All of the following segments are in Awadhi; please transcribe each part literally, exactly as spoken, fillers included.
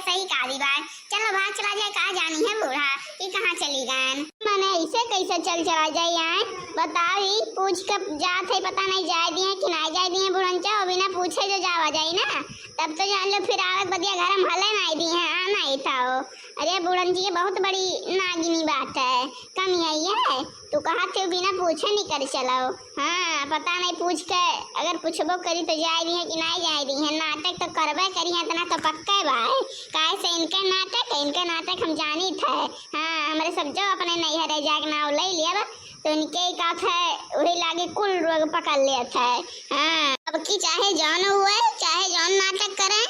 सही कहा दी बात। चलो भाग चला जाए, कहाँ जानी है बूढ़ा, ये कहाँ चली गए? मने ऐसे कैसे चल चला जाए? आए बताओ, ई पूछ के जात है, पता नहीं जाए दिए कि नहीं जाए दिए। बुढ़नचा बिना पूछे जो जावा जाए ना, तब तो जान लो फिर आवत बदिया घर में हले नहीं दिए हैं, आ नहीं था हो। अरे बुढ़न जी, ये बहुत बड़ी नागिनी बात है, कमी है ये। तू कहा थे बिना पूछे नहीं कर चलाओ। हाँ, पता नहीं पूछ के अगर पूछबो करी तो जाए दिए कि नहीं जाए दिए। नाटक तो करबे करी है, इतना तो पक्का बा है। काहे से इनके नाटक है, इनके नाटक हम जानी थे। हाँ, हमरे सब जो अपने नैहरे जाके नाव ले लिया बा, तो इनके ही का थे, वही लागे कुल रोग पकड़ लिया थे। हाँ, अब की चाहे जौन हुए, चाहे जौन नाटक करे,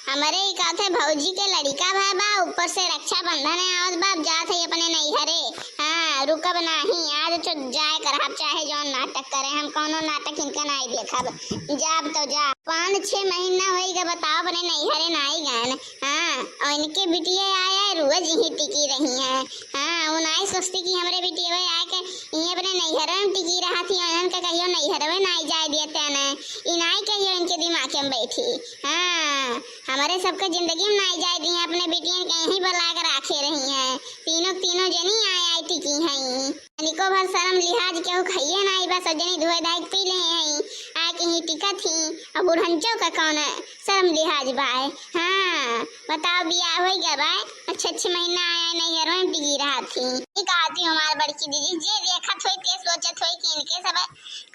हमरे ही का थे भौजी के लड़िका भय बा, ऊपर से रक्षाबंधन आवत बा, अब जात है अपने नैहरे। हाँ, रुकब नाही, आज तो जाए करब, चाहे जौन नाटक करे, हम कौनो नाटक इनका नाही देखब। जाब तो जा, पाँच छह महीना होई गए, बताओ, अपने नैहरे नाही गए। हाँ, और इनके बिटिया आए, आए रोज यहीं टिकी रही हैं। हाँ, वो नाही सोचती कि हमरे बिटिया आए के ये अपने नैहरे में टिकी रहा थी, इनका कहियो नैहरे में नाही जाए दिए तेने, ई नाही कहियो इनके दिमाग में बैठी। हाँ, हमरे सबके जिंदगी में नाही जाए दी हैं, अपने बिटियन के यहीं बला के राखे रही हैं। तीनों, तीनों जनी आए, आए टिकी हैं। तनिको भर शर्म लिहाज केहू खइए नाही बा, सब जनी धोए धाए के पी ले हैं, आए के ही टिकत ही। और बुढ़ंचो का कौन शर्म लिहाज बाय? हाँ, बताओ, बियाह होई गया बाय, अच्छे अच्छे महीना आया, नैहर में टिकी रहा थी। ये कहा थी हमार बड़की दीदी, जे देखत होई, ते सोचत होई कि इनके सब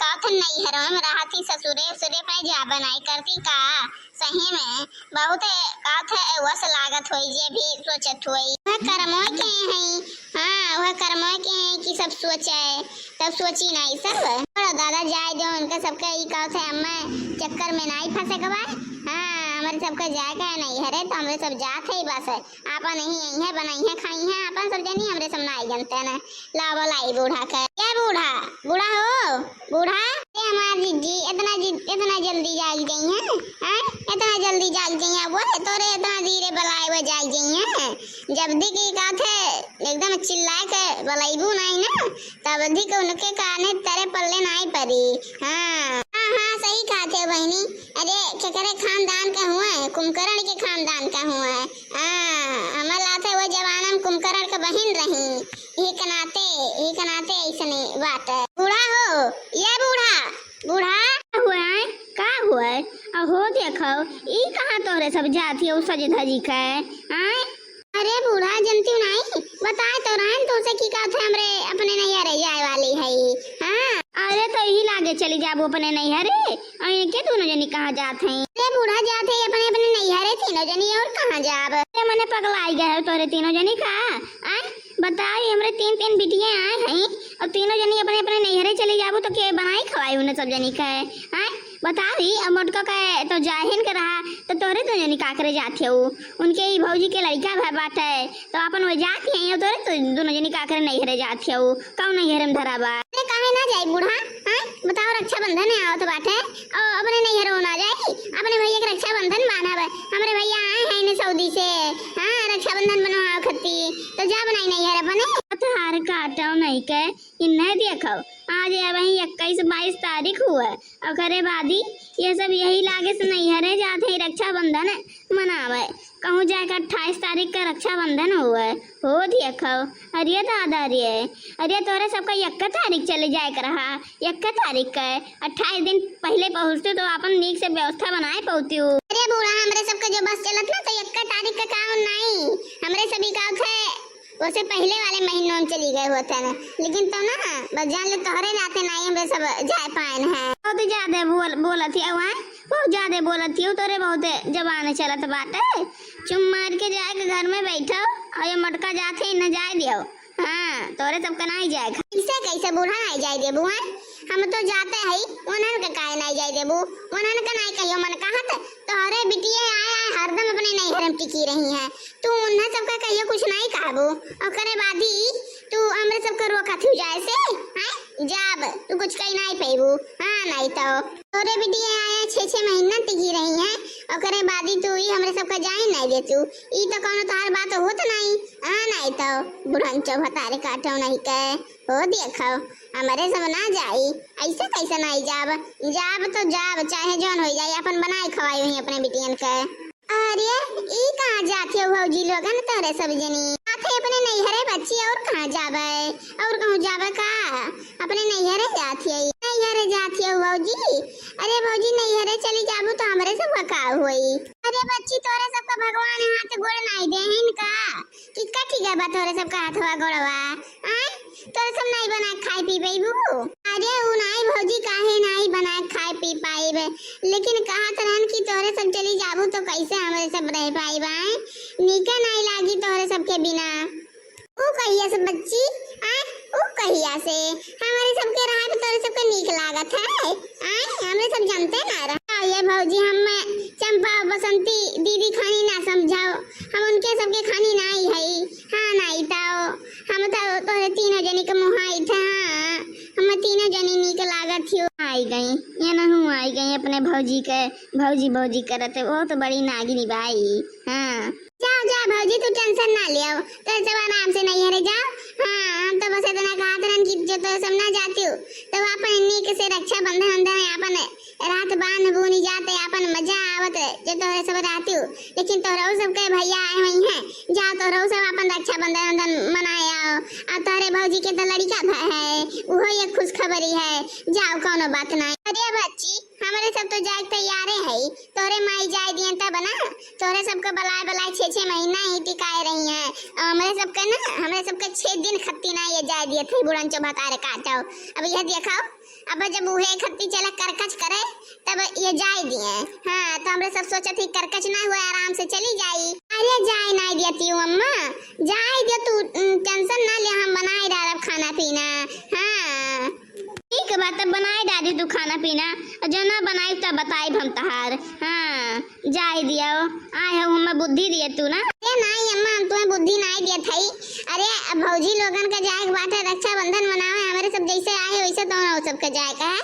का थे नैहर में रहा थी, ससुरे, ससुरे पे जा बनाई करती का? सही में बहुत का थे वस लागत होई, जे भी सोचत होई। वह कर्मों के हैं, हाँ, वह कर्मों के हैं कि सब सोचे, तब सोची नाही सब। छोड़ो दादा, जाए दो, उनका सबके ई का थे, हमें चक्कर में नाही फंसे के बा। हाँ, हमरे सबके जाए के है नैहरे, तो हमरे सब जात है बस। आपन ही यहीं है, बनाई है, खाई है, आपन सब जनी, हमरे सब नाही जानते हैं। लावा लाई बूढ़ा के। ए बूढ़ा, बूढ़ा हो, बूढ़ा। ए हमार जिज्जी, इतना जि-, इतना जल्दी जाग जाई हैं? हैं? इतना जल्दी जाग जाई हैं? वो है तोरे इतना धीरे बलाए वो जाग जाई हैं? जब दी की का थे, एकदम चिल्लाए के बलैबू नाही ना, तब दी के उनके काने तरे पल्ले नाही परी। हाँ। हाँ, हाँ, सही कहा थे बहिनी। अरे, केकरे खानदान का हुआ है? कुंभकर्ण के खानदान का हुआ है। हाँ, हमर लाथे वो जमाना में कुंभकर्ण के बहिन रही। एक नाते, एक नाते ऐसने बात है। बूढ़ा हो, ये बूढ़ा, बूढ़ा। का हुआ है? का हुआ है? अहो देखो, ई कहाँ तोहरे सब जात है, उ सज धजी के, आय? अरे बूढ़ा, जनती नाही, बताए तो रहन तोसे की का थे हमरे अपने नैहरे जाए वाली है। हाँ। अरे तो यही लागे चली जाबो अपने नैहरे, और इनके दोनों जनी कहाँ जात हैं? अरे बूढ़ा, जात है अपने, अपने नैहरे तीनों जनी, और कहाँ जाब? अरे मने पगलाई गए हो तोरे तीनों जनी का? आय, बताओ, ये हमरे तीन, तीन बिटिया आए हैं, और तीनों जनी अपने, अपने नैहरे चली जाबो तो के बनाई खवाई उन्हें सब जनी का है? आय, बताओ ही, अब मोटका का तो जाहिन के रहा, तो तोरे दोनों जनी का करे जात हो? उनके ही भौजी के लड़का भा बात है, तो अपन वो जात ही है, तोरे तो दोनों जनी का करे नैहरे जात हो? कौन नैहरे में धरा बा? अरे काहे ना जाई बूढ़ा? हाँ, बताओ, रक्षाबंधन है आवत बाटे, और अपने नैहर ना जाई, अपने भैया के रक्षाबंधन बांधब। हमरे भैया आए हैं ने सऊदी से, हाँ, रक्षाबंधन बनवाओ खत्ती, तो जा बनाई नैहर अपने। तार काटो नहीं के, इन्हें देखो, आज अब ही इक्कीस बाईस तारीख हुआ, ओकरे बादी ये सब यही लागे से नैहरे जात है रक्षाबंधन मनावे। कहूँ जाके अट्ठाईस तारीख का रक्षाबंधन हुए। हो देखो, अरे दादा रे, अरे तोरे सबका इक्का तारीख चले जाए के रहा, इक्का तारीख का, अट्ठाईस दिन पहले पहुँचते तो अपन नीक से व्यवस्था बनाए पौती हो। अरे बूढ़ा, हमरे सबका जो बस चलत ना तो इक्का तारीख का काम नहीं, हमरे सभी का थे, उसे पहले वाले महीनों में चली गए होते हैं, लेकिन तो ना, बस जान ले तोहरे नाते नहीं हमरे सब जाए पाए हैं। बहुत ज्यादा बोल, बोलत है वहाँ, बहुत ज्यादा बोलत है, तोरे बहुत जबान चलत बाटे। चुप मार के जाए के घर में बैठो, और ये मटका जाते ही न जाए दियो। हाँ, तोरे सबका नहीं जाए। कैसे, कैसे बूढ़ा नहीं जाए देबू, हैं? हम तो जाते हैं, उन्हन के काहे नहीं जाए देबू? उन्हन के नहीं कहियो मन कहत, तोहरे बिटिये आए, आए हरदम अपने नैहर में टिकी रही हैं। तू उन्हें सबका कहियो कुछ नहीं कहबू, ओकरे बादी तू हमरे सबका रोकत हू जाए से, हैं? जाब, तू कुछ कही नहीं पैबू। हाँ, नहीं तो तोरे बिटिये आए छः छः महीना टिकी रही हैं, ओकरे बादी तू ही हमरे सबका जाए नहीं देतू। ई तो कौनो तोहार बात होत नहीं। हाँ, नहीं तो बुढ़ंचो भतारे काटो नहीं के। हो देखो, हमरे सब ना जाई, ऐसे कैसे नहीं जाब? जाब तो जाब, चाहे जौन हो जाए, अपन बनाए खवाई हुई अपने बिटियन के। अरे, ई कहाँ जात हो भौजी लोगन तोरे सब जनी? आथे अपने नैहरे बच्ची, और कहाँ जाबे? और कहूँ जाबे का? अपने नैहरे जात हई, नैहरे जात हई भौजी। अरे भौजी, नैहरे चली जाबू तो हमरे सबका का होई? अरे बच्ची, तोरे सबका भगवान हाथ गोड़ नाई देहिन का कि कटि गए बा तोरे सबका हथवा गोड़वा? आय, तोरे सब नाई बना के खाए पी पइबू? अरे उ नाई भौजी, काहे नाई बना के खाए पी पाइब, लेकिन कहत रहन कि तोरे सब चली जाबू तो कैसे हमरे सब रह पाइब? आय, नीके नाई लागी तोरे सबके बिना। ऊ कहिया से बच्ची? आय, ऊ कहिया से? हमरे सबके रहे पे तोरे सबके नीक लागत है? आय, हमरे सब जानते ना रहे। ये भौजी, हम चंपा बसंती दीदी खानी ना समझाओ, हम उनके सबके खानी नाई हई। हाँ, नाई ताओ, हम तो तोरे तीनों जनी के मुहाई थे। हाँ, हम तीनों जनी नीक लागत हियो। आई गई, ये नहू आई गई अपने भौजी के, भौजी भौजी करत है, बहुत बड़ी नागिनी बाई। हाँ। जाओ, जाओ भौजी, तू tension ना लियो, तो सब आराम से नैहरे जाओ। हाँ, हम तो बस इतना कहत रहन कि जो तो सब ना जाती हो, तो अपन नीक से रक्षाबंधन उंधन अपन रात बांध बूनी जाते, अपन मजा आवत जो तोहरे सब रहती हो। लेकिन तोहरो सबके भैया आए हुई हैं, जाओ तोहरो सब अपन रक्षाबंधन उंधन मनाए आओ। आ तोहरे भौजी के तो लड़का भ-, है, उहो एक खुशखबरी है, जाओ कौनो बात ना। अरे बच्ची, हमरे सब तो जाए के तैयारे है, तोरे माई जाए दियन तब ना, तोरे सबके बलाए बलाए छः छः महीना ही टिकाए रही हैं। और हमरे सबके ना, हमरे सबके छः दिन खत्ती ना ये जाए दिए थे, बुढ़न चो भतारे काटो। अब यह देखो, अब जब उहे खत्ती चला करकच करे, तब ये जाए दिए। हाँ, तो हमरे सब सोचत ही करकच ना हुए, आराम से चली जाई। अरे जाए ना दियती हूँ अम्मा, जाए दियो तू, उम, tension ना ले, हम बनाए डालब खाना पीना। हाँ। ठीक बा, तब बनाए डाली तू खाना पीना, और जो ना बनाई तब बताई हम तहार। हाँ, जाए दियो, आए हो हमें बुद्धि दिए तू ना। अरे नाई अम्मा, हम तुम्हें बुद्धि नाई दिए थई। अरे अब भौजी लोगन के जाए के बाटे रक्षाबंधन मनावे, हमरे सब जैसे आए वैसे तो हम सबके जाए के है,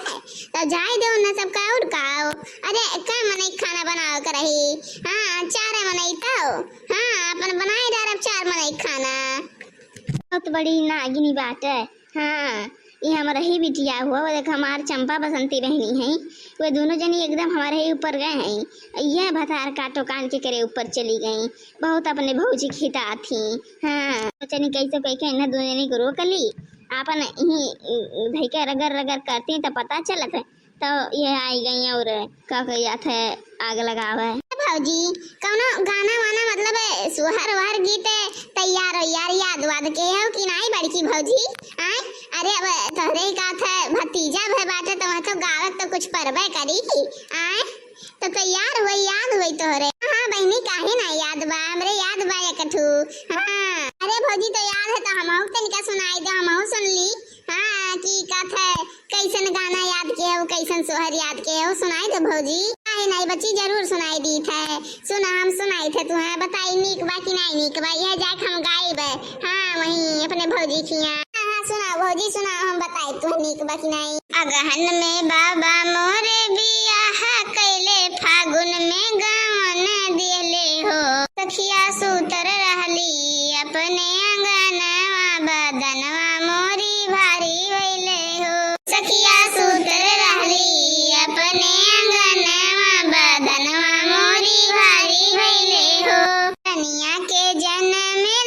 तो जाए दो ना सबका और का हो। अरे कै मनई खाना बनावे के रही? हाँ, चार मनई तो। हाँ, अपन बनाए डालब चार मनई खाना। बहुत बड़ी नागिनी बाटे। हाँ, ये हमारा ही बिटिया हुआ, वो देख हमार चंपा बसंती बहनी है, वो दोनों जनी एकदम हमारे ही ऊपर गए हैं। यह भतार काटो कान के करे ऊपर चली गई, बहुत अपने भौजी खिता थी। हाँ, सोचनी कैसे कह के इन्हें दोनों जनी को रोक ली, आपन ही धई के रगड़ रगड़ करती तो पता चलत है। तो ये आई गई और का कह जात है, आग लगावे। भौजी, कौनो गाना वाना, मतलब सोहर वहर गीत तैयार हो यार, याद वाद के हो कि नाई बड़की भौजी? आय, अरे अब तोहरे ही का था, भतीजा भे बाटे तो वह तो गावत तो कुछ परबे करी। आय, तो तैयार हुई, याद हुई तोहरे। हाँ बहनी, काहे ना याद बा, हमरे याद बा एक ठू। हाँ, अरे भौजी तो याद है तो हमहू तनिका सुनाई दे, हमहू सुन ली। हाँ, की का था, कैसन गाना याद के हो, कैसन सोहर याद के हो, सुनाई दे भौजी। काहे नाई बच्ची, जरूर सुनाई दीत है। सुना, हम सुनाई थे तुहें, बताई नीक बा कि नाई नीक बा, यह जाके हम गाइब। हाँ, वहीं अपने भौजी खिया। हाँ, हाँ, सुनाओ भौजी, सुनाओ, हम बताई तुहें नीक बा कि नाई। अगहन में बाबा मोरे बियाह कैले, फागुन में गवन दिले हो। सखिया सूतर रहली अपने अंगनवा, बदनवा मोरी भारी भइले हो। सखिया सूतर रहली अपने अंगनवा, बदनवा मोरी भारी भइले हो। कनिया के जन्म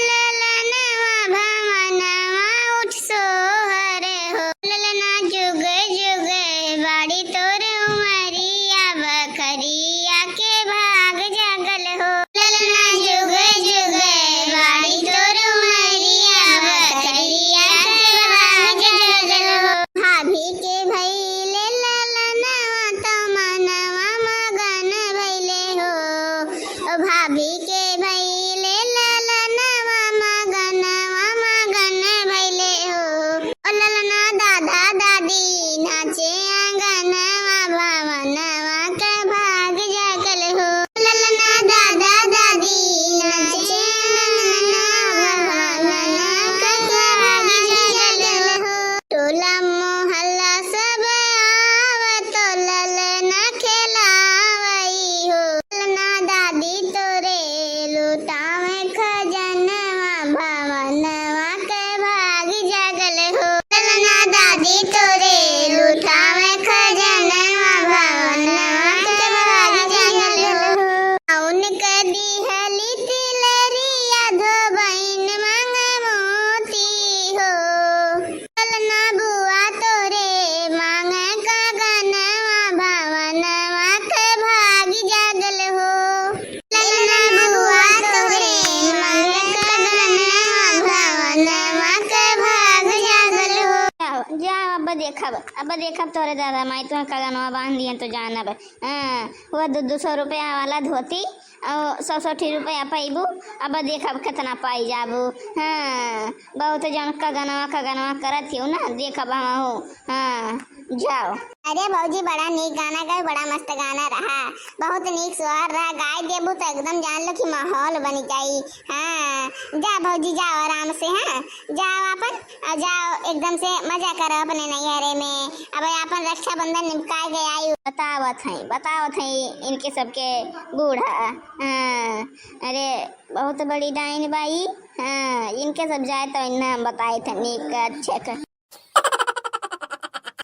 ललनवा, भवनवा उठ सोहर हो। ललना जुग जुग बाड़ी तोर देखब, अब देखब तोरे दादा माई तुहे कगनवा बांध दिहन तो जानब। हाँ, वो दो दो सौ रुपया वाला धोती और सौ सौ ठी रुपया पइबू, अब देखब कितना पाई जाबू। हाँ, बहुत जन कगनवा कगनवा करत हियो ना, देखब हमहू। हाँ, जाओ। अरे भौजी, बड़ा नीक गाना गए, बड़ा मस्त गाना रहा, बहुत नीक सोहर रहा, गाय देबू तो एकदम जान लो कि माहौल बन जाई। हाँ, जा भौजी, जाओ आराम से, हाँ, जाओ अपन, आ जाओ एकदम से मजा करो अपने नैहरे में। अब अपन रक्षाबंधन निपटा के आई। बतावत हैं, बतावत हैं इनके सबके बूढ़ा। हाँ, अरे बहुत बड़ी डाइन बाई। हाँ, इनके सब जाए तो इन्हें हम बताए थे नीक अच्छे क-,